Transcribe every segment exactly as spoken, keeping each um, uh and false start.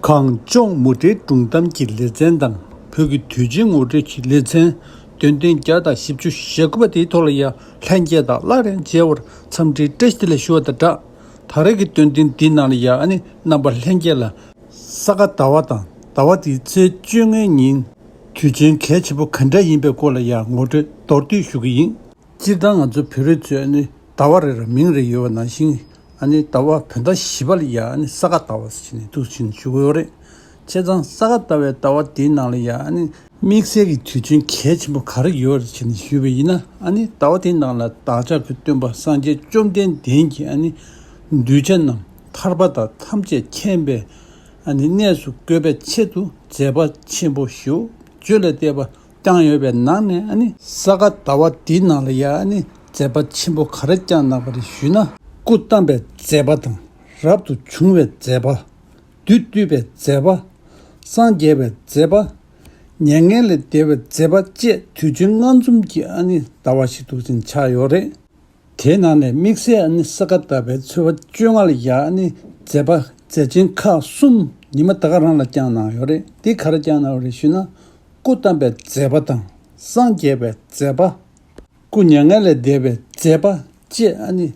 གངས་ལྗོངས་མུ་འབྲེལ་སྒྲུང་གཏམ་གྱི་ལེ་ཚན་དང་བོད་ཀྱི་དུས་ཆེན་ངོ་སྤྲོད་ཀྱི་ལེ་ཚན། འདོན་ཐེངས་བརྒྱ་དང་བཞི་བཅུ་ཞེ་དགུ་པ་དེའི་ཐོག་ལ་ཡང་ལྷན་རྒྱས་དང་སླར་ཡང་མཇལ་བར་འཚམས་འདྲིའི་བཀྲ་ཤིས་བདེ་ལེགས་ཞུ་བ་དང་སྦྲགས། ད་རེས་ཀྱི་འདོན་ཐེངས་འདིའི་ནང་ལ་ཡང་ཨ་ནི་རྣམ་པ་ལྷན་རྒྱས་ལ་ས་ག་ཟླ་བ་དང་ཟླ་བ་དེའི་ཚེས་བཅོ་ལྔའི་ཉིན་དུས་ཆེན་གལ་ཆེན་པོ་ག་འདྲ་ཡིན་པའི་སྐོར་ལ་ཡང་ངོ་སྤྲོད་མདོར་བསྡུས་ཞུ་གི་ཡིན། སྤྱིར་བཏང་ང་ཚོ་བོད་རིགས་ཚོས་ནི་ཟླ་བ་རེ་རེར་མིང་རེ་ཡོད་པ་ནང་བཞིན། ཨ་ནི་ཟླ་བ་བོད་ཟླ་བཞི་པ་ལ་ཡ་ཨ་ནི་ས་ག་ཟླ་བ་ཟེར་ནས་འདུག་ཅེས་ཞུ་གི་ཡོད་རེད། བྱས་ཙང་ས་ག་ཟླ་བའི་ཟླ་བ་འདིའི་ནང་ལ་ཡ་ཨ་ནི་དམིགས་བསལ་གྱི་དུས་ཆེན་གལ་ཆེན་པོ་ག་རེ་ཡོད་རེད་ཅེས་ནས་ཞུས་པ་ཡིན་ན། ཨ་ནི་ཟླ་བ་དེའི་ནང་ལ་བདག་ཅག་གི་སྟོན་པ་སངས་རྒྱས་བཅོམ་ལྡན་འདས་ཀྱིས་ཨ་ནི་གདུལ་བྱ་རྣམས་ཐར་པ་དང་ཐམས་ཅད་མཁྱེན་པའི་ཨ་ནི་གནས་སུ་བཀོད་པའི་ཆེད་དུ་མཛད་པ་ཆེན་པོ་ཞེ་པོ་ཅིག་ལ་བརྟེན་པ། བསྐྱངས་ཡོད་པའི་ནང་ནས་ཨ་ནི་ས་ག་ཟླ་བ་འདིའི་ནང་ལ་ཡ་ཨ་ནི་མཛད་པ་ཆེན་པོ་ག་རེ་བསྐྱངས་གནང་བ་རེད་ཞུས་ན། སྐུ་བལྟམས་པའི་མཛད་པ་དང་། རབ་ཏུ་བྱུང་བའི་མཛད་པ། བདུད་བཏུལ་བའི་མཛད་པ། སངས་རྒྱས་པའི་མཛད་པ། མྱ་ངན་ལས་འདས་པའི་མཛད་པ་བཅས་དུས་ཆེན་ལྔ་འཛོམས་ཀྱི་ཨ་ནི་ཟླ་བ་ཞིག་ཏུ་ཕྱིན་ཆགས་ཡོད་རེད། དེའི་ནང་ནས་དམིགས་བསལ་ཨ་ནི་ས་ག་ཟླ་བའི་ཚེས་པ་བཅོ་ལྔ་ལ་ཡ་ཨ་ནི་མཛད་པ་མཛད་ཆེན་ཁག་གསུམ་ཉི་མ་ད་ག་རང་ལ་བསྐྱངས་གནང་ཡོད་རེད། དེ་ག་རེ་བསྐྱངས་གནང་བ་རེད་ཞུས་ན། སྐུ་བལྟམས་པའི་མཛད་པ་དང་། སངས་རྒྱས་པའི་མཛད་པ། སྐུ་མྱ་ངན་ལས་འདས་པའི་མཛད་པ་བཅས་ཨ་ནི་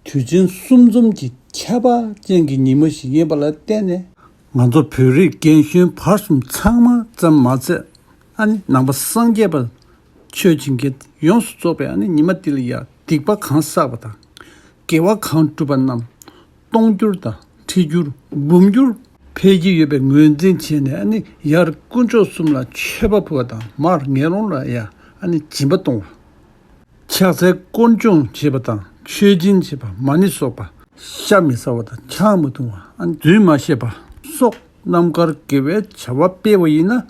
དུས་ཆེན་གསུམ་འཛོམས་ཀྱི་ཁྱད་པར་ཅན་གྱི་ཉིན་མོ་ཞིག་ཡིན་པ་ལ་བརྟེན་ནས། ང་ཚོ་བོད་རིགས་རྒན་གཞོན་བར་གསུམ་ཚང་མ་ཙམ་མ་ཟད། ཨ་ནི་ནང་པ་སངས་རྒྱས་པ་ཆོས་བྱེད་མཁན་ཡོངས་སུ་རྫོགས་པའི་ཨ་ནི་ཉི་མ་འདི་ལ་ཡ་སྡིག་པ་གང་བསགས་པ་དང་། དགེ་བ་གང་བསྒྲུབས་པ་རྣམས་སྟོང་འགྱུར་དང་ཁྲི་འགྱུར་འབུམ་འགྱུར་འཕེལ་གྱི་ཡོད་པའི་ངོས་འཛིན་བྱས་ནས། ཨ་ནི་ཡར་དཀོན་མཆོག་གསུམ་ལ་མཆོད་པ་ཕུལ་བ་དང་། མར་ངན་སློང་ལ་ཡ་ཨ་ནི་སྦྱིན་པ་གཏོང་བ། ཕྱག་འཚལ་དཀོན་མཆོག་བྱེད་པ་དང་། མཆོད་སྦྱིན་བྱེད་པ། མ་ཎི་གསོག་པ། ཤ་མི་ཟ་བ་དང་ཆང་མི་འཐུང་བ། ཨ་ནི་རྫུན་མ་བཤད་པ་སོགས་རྣམ་དཀར་དགེ་བའི་བྱ་བ་སྤེལ་བ་ཡིན་ན།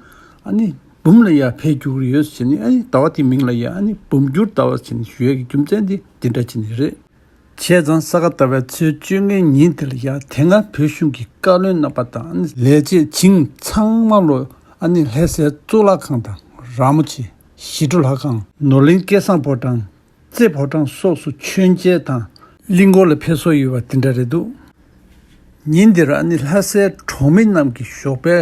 ཨ་ནི་འབུམ་ལ་ཡ་འཕེལ་འགྱུར་ཡོད་ཟེར་ནས། ཨ་ནི་ཟླ་བ་དེའི་མིང་ལ་ཡ་ཨ་ནི་འབུམ་འགྱུར་ཟླ་བ་ཟེར་ནས་ཞུ་ཡས་ཀྱི་རྒྱུ་མཚན་དེ་དེ་འདྲ་བྱས་ནས་རེད། བྱས་ཙང་ས་ག་ཟླ་བའི་ཚེས་བཅོ་ལྔའི་ཉིན་དེ་ལ་ཡ་དེ་སྔ་བོད་གཞུང་གི་བཀའ་བློན་རྣམ་པ་དང་། ཨ་ནི་ལས་བྱེད་བྱིངས་ཚང་མ་ལོ་ཨ་ནི་ལྷ་སའི་གཙུག་ལག་ཁང་དང་ར་མོ་ཆེ། ཞི་ཁྲོ་ལྷ་ཁང་། ནོར་གླིང་སྐལ་བཟང་ཕོ་བྲང་། རྩེ་ཕོ་བྲང་སོགས་སུ་མཆོད་མཇལ་དང་། གླིང་སྐོར་ལ་ཕེབས་སྲོལ་ཡོད་པ་དེ་འདྲ་རེད་འདུག་ཉིན་དེར་ཨ་ནི་ལྷ་སའི་གྲོང་མི་རྣམས་ཀྱིས་ཞོགས་པའི་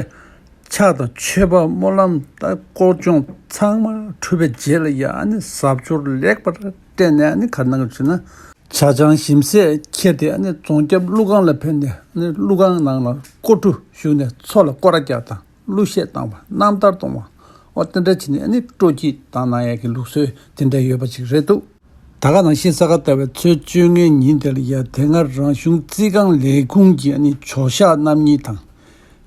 ཕྱག་དང་མཆོད་པ་སྨོན་ལམ་དང་སྐོར་སྦྱོང་ཚང་མ་གྲུབ་པའི་རྗེས་ལ་ཡ་ཨ་ནི་གཟབ་མཆོར་ལེགས་པར་སྤྲས་ནས། ཨ་ནི་ག་རེ་གནང་གི་ཡོད་ཟེར་ན། ཇ་ཆང་ཞིམ་ཟས་ཁྱེར་ཏེ་ཨ་ནི་རྫོང་རྒྱབ་ཀླུ་ཁང་ལ་ཕེབས་ནས། ཨ་ནི་ཀླུ་ཁང་ནང་ལ་སྐོར་བྲོ་ཞུགས་ནས་མཚོ་ལ་སྐོར་ར་རྒྱག་དང་། གླུ་གཞས་བཏང་བ། རྣམ་ཐར་གཏོང་བ། ཨོ་དེ་འདྲ་བྱས་ནས་ཨ་ནི་སྤྲོ་སྐྱིད་བཏང་གནང་ཡག་གི་ལུགས་སྲོལ་དེ་འདྲ་ཡོད་པ་ཅིག་རེད་འདུག་ད་ག་ནང་བཞིན་ས་ག་ཟླ་བའི་ཚེས་བཅོ་ལྔའི་ཉིན་དེ་ལ་ཡ་དེ་སྔ་རང་གཞུང་རྩིས་ཁང་ལས་ཁུངས་ཀྱི་ཨ་ནི་ཇོ་ཤཱཀ་རྣམ་གཉིས་དང་།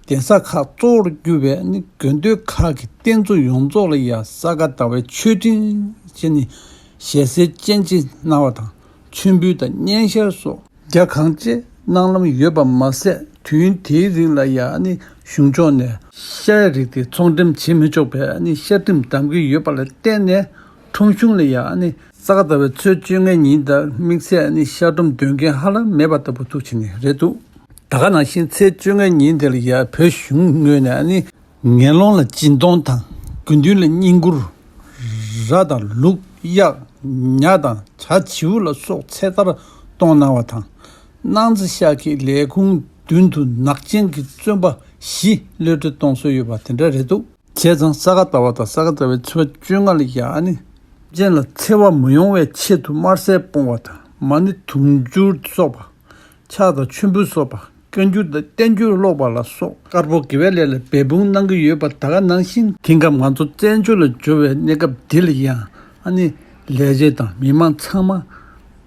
གདན་ས་ཁག་གཙོ་བོར་གྱུར་པའི་ཨ་ནི་དགོན་སྡེ་ཁག་གི་རྟེན་གཙོ་ཡོངས་རྫོགས་ལ་ཡ་ས་ག་ཟླ་བའི་མཆོད་སྤྲིན་བྱས་ནས་ཞལ་ཟས་སྤྱན་སྤྱན་གནང་བ་དང་། མཆོད་འབུལ་དང་སྙན་ཤལ་སོགས་རྒྱ་གང་ཆེ་གནང་ལམ་ཡོད་པ་མ་ཟད། དུས་ཡུན་དེའི་རིང་ལ་ཡ་ཨ་ནི་གཞུང་ཕྱོགས་ནས་ཤ་ཡི་རིགས་དེ་ཚོང་འགྲེམས་བྱེད་མི་ཆོག་པའི་ཨ་ནི་ཤ་ཁྲིམས་བསྡམས་ཀྱི་ཡོད་པ་ལ་བརྟེན་ནས། ཁྲོམ་གཞུང་ལ་ཡ་ཨ་ནི་ས་ག་ཟླ་བའི་ཚེས་བཅོ་ལྔའི་ཉིན་དང་དམིགས་བསལ་ཨ་ནི་ཤ་ཁྲོམ་འདོན་མཁན་ཧ་ལམ་མེད་པ་ལྟ་བུ་ཐུག་ཕྱིན་ནས་རེད་འདུག་ད་ག་ནང་བཞིན་ཚེས་བཅོ་ལྔའི་ཉིན་དེ་ལ་ཡ་བོད་གཞུང་ངོས་ནས་ཨ་ནི་ངན་སློང་ལ་སྦྱིན་གཏོང་དང་། དགེ་འདུན་ལ་བསྙེན་བཀུར། ར་དང་ལུག། གཡག། ཉ་དང་བྱ་བྱིའུ་ལ་སོགས་ཚེ་ཐར་གཏོང་གནང་བ་དང་། སྣང་རྩེ་ཤག་གི་ལས་ཁུངས་མདུན་དུ་ནག་ཅན་གྱི་བཙོན་པ་བཞི་གློད་གྲོལ་གཏོང་སྲོལ་ཡོད་པ་དེ་འདྲ་རེད་འདུག་བྱས་ཙང་ས་ག་ཟླ་བ་དང་ས་ག་ཟླ་བའི་ཚེས་པ་བཅོ་ལྔ་ལ་ཡ་ཨ་ནི་སེམས་ཅན་ལ་འཚེ་བ་མི་ཡོང་བའི་ཆེད་དུ་དམར་ཟས་སྤོང་བ་དང་། མ་ཎི་དུང་ཕྱུར་སོགས་པ། ཕྱག་དང་མཆོད་འབུལ་སོགས་པ། བཀའ་འགྱུར་དང་བསྟན་འགྱུར་ཀློག་པ་ལ་སོགས་དཀར་པོ་དགེ་བའི་ལས་ལ་འབད་འབུངས་གནང་གི་ཡོད་པ་ད་ག་ནང་བཞིན། དེང་སྐབས་ང་ཚོ་བཙན་བྱོལ་ལ་འབྱོར་བའི་གནས་སྐབས་འདི་ལ་ཡང་ཨ་ནི་ལས་བྱེད་དང་མི་མང་ཚང་མ་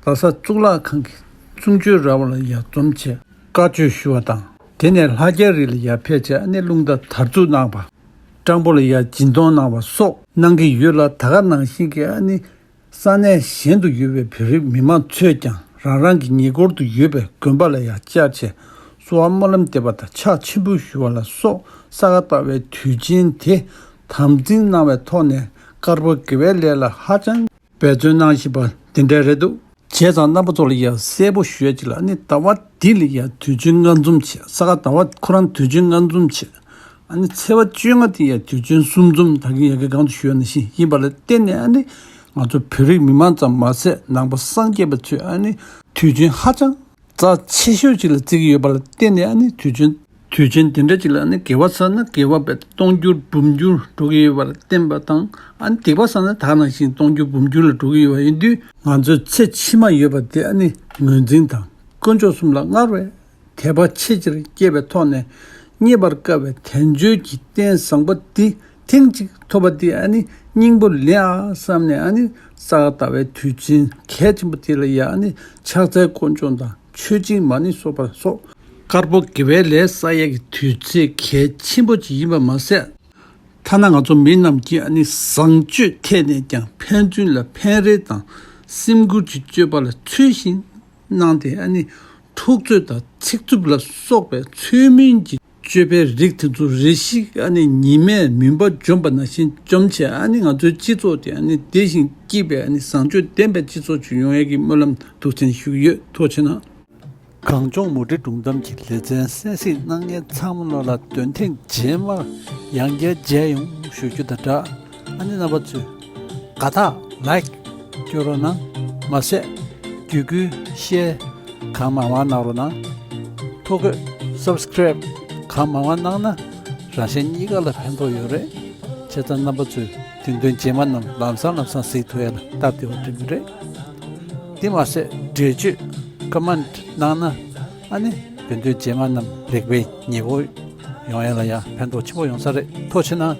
རྡ་ས་གཙུག་ལག་ཁང་གི་གསུང་ཆོས་ར་བ་ལ་ཡར་འཛོམས་བྱས་བཀའ་ཆོས་ཞུ་བ་དང་། དེ་ནས་ལྷ་རྒྱལ་རི་ལ་ཡར་ཕེབས་བྱས་ཨ་ནི་རླུང་རྟ་དར་འཛུགས་གནང་བ། སྤྲང་པོ་ལ་ཡར་སྦྱིན་གཏོང་གནང་བ་སོགས་གནང་གི་ཡོད་ལ། ད་ག་ནང་བཞིན་གྱི་ཨ་ནི་ས་གནས་གཞན་དུ་ཡོད་པའི་བོད་རིགས་མི་མང་ཚོས་ཀྱང་རང་རང་གི་ཉེ་འཁོར་དུ་ཡོད་པའི་དགོན་པ་ལ་ཡང་བཅར་བྱས་གསོལ་བ་སྨོན་ལམ་འདེབས་པ་དང་ཕྱག་མཆོད་འབུལ་ཞུ་བ་ལ་སོགས་ས་ག་ཟླ་བའི་དུས་ཆེན་དེ་དམ་འཛིན་གནང་བའི་ཐོག་ནས་དཀར་པོ་དགེ་བའི་ལས་ལ་ཧ་ཅང་འབད་བརྩོན་གནང་བཞིན་པ་འདི་འདྲ་རེད་འདུག་བྱས་ཙང་རྣམ་པ་ཚོ་ལ་ཡང་གསལ་པོ་ཞུ་ཡ་ཅིག་ལ། ཨ་ནི་ཟླ་བ་འདི་ལ་ཡང་དུས་ཆེན་ལྔ་འཛོམས་བྱས། ས་ག་ཟླ་བ་ཁོ་རང་དུས་ཆེན་ལྔ་འཛོམས་བྱས། ཨ་ནི་ཚེས་པ་བཅོ་ལྔ་དེ་ཡང་དུས་ཆེན་གསུམ་འཛོམས། ད་གིན་ཡ་གི་གོང་དུ་ཞུས་པ་ནང་བཞིན་ཡིན་པ་ལ་བརྟེན་ནས། ཨ་ནི་ང་ཚོ་བོད་རིགས་མི་མང་ཙམ་མ་ཟད་ནང་པ་སངས་རྒྱས་པ་ཚོས་ཨ་ནི་དུས་ཆེན་ཧ་ཅང་རྩ་ཆེ་ཤོས་ཅིག་ལ་བརྩི་གི་ཡོད་པ་ལ་བརྟེན་ནས། ཨ་ནི་དུས་ཆེན་ དུས་ཆེན་དེ་འདྲ་ཅིག་ལ་ཨ་ནི་དགེ་བ་བསགས་ན་དགེ་བ་བས་སྟོང་འགྱུར་འབུམ་འགྱུར་འགྲོ་གི་ཡོད་པར་བསྟན་པ་དང་། ཨ་ནི་སྡིག་པ་བསགས་ན་ད་ག་ནང་བཞིན་སྟོང་འགྱུར་འབུམ་འགྱུར་ལ་འགྲོ་གི་ཡོད་པ་ཡིན་དུས། ང་ཚོའི་ཚེ་ཕྱི་མ་ཡོད་པ་དེ་ཨ་ནི་ངོས་འཛིན་དང་དཀོན་མཆོག་གསུམ་ལ་སྔར་བས་དད་པ་ཆེས་ཆེར་སྐྱེས་པའི་ཐོག་ནས། རྙེད་པར་དཀའ་བའི་དལ་འབྱོར་གྱི་རྟེན་བཟང་པོ་འདི་ཐེངས་གཅིག་ཐོབ་པ་འདི་ཨ་ནི་སྙིང་པོ་ལེན་ཨ་བསམ་ནས། ཨ་ནི་ས་ག་ཟླ་བའི་དུས་ཆེན་གལ་ཆེན་པོ་དེ་ལ་ཡ་ཨ་ནི་ཕྱག་འཚལ་དཀོན་མཆོག་དང་མཆོད་སྦྱིན་མ་ཎི་གསོལ་བ་སོགས་དཀར་པོ་དགེ་བའི་ལས་བསགས་ཡས་ཀྱི་དུས་ཚེས་གལ་ཆེན་པོ་ཅིག་ཡིན་པ་མ་ཟད། ཐ་ན་ང་ཚོ་མི་རྣམས་ཀྱིས་ཨ་ནི་བཟང་སྤྱོད་ཐད་ནས་ཀྱང་ཕན་ཚུན་ལ་ཕན་རེས་དང་སེམས་ཁུར་གྱི་སྤྱོད་པ་ལ་ཚུལ་བཞིན་གནང་སྟེ། ཨ་ནི་འཁྲུག་རྩོད་དང་ཚིག་རྩུབ་ལ་སོགས་པའི་ཚུལ་མིན་གྱི་སྤྱོད་པའི་རིགས་དེ་ཚོ་རེ་ཞིག་ཨ་ནི་ཉི་མས་མུན་པ་འཇོམས་པ་ནང་བཞིན་འཇོམས་བྱས། ཨ་ནི་ང་ཚོའི་སྤྱི་ཚོགས་དེ་ཨ་ནི་བདེ་ཞིང་སྐྱིད་པའི་ཨ་ནི་བཟང་སྤྱོད་ལྡན་པའི་སྤྱི་ཚོགས་ཅིག་ཡོང་ཡས་ཀྱི་སྨོན་ལམ་ཐུགས་ཆེན་ཞུ་གི་ཡོད། ཐུགས་རྗེ་གནང་། གངས་ལྗོངས་མུ་འབྲེལ་སྒྲུང་གཏམ་གྱི་ལེ་ཚན་གསན་གཟིགས་གནང་མཁན་ཚང་མ་ལོ་ལ་འདོན་ཐེངས་རྗེས་མར་ཡང་བསྐྱར་མཇལ་ཡོང་ཞུ་རྒྱུ་དང་སྦྲགས། ཨ་ནི་རྣམ་པ་ཚོས་དགའ་རྟགས་ལའིཀ་སྐྱོན་རོགས་གནང་། མ་ཟད་བརྒྱུད་སྐུལ་ཤེར་གང་མང་མང་གནང་རོགས་གནང་། ཐོ་འགོད་སབ་སི་ཀ་རེབ་གང་མང་མང་གནང་ན་རང་གཞན་གཉིས་ཀ་ལ་ཕན་ཐོགས་ཡོད་རེད། བྱས་ཙང་རྣམ་པ་ཚོས་བདུན་ཐོན་རྗེས་མ་རྣམས་ལམ་སང་ལམ་སང་གཟིགས་ཐུབ་ཡ་ལ་སྟབས་བདེ་བ་བསྐྲུན་གྱི་རེད། དེ་མ་ཟད་འགྲེལ་བརྗོད་ཀོ་མེན་ཊི་གནང་ན། ཨ་ནི་བདུན་ཐོན་རྗེས་མ་རྣམས་རིག་པའི་ཉི་འོད་ཡོང་ཡ་ལ་ཡང་ཕན་ཐོགས་ཆེན་པོ་ཡོང་ས་རེད། ཐུགས་རྗེ་གནང་།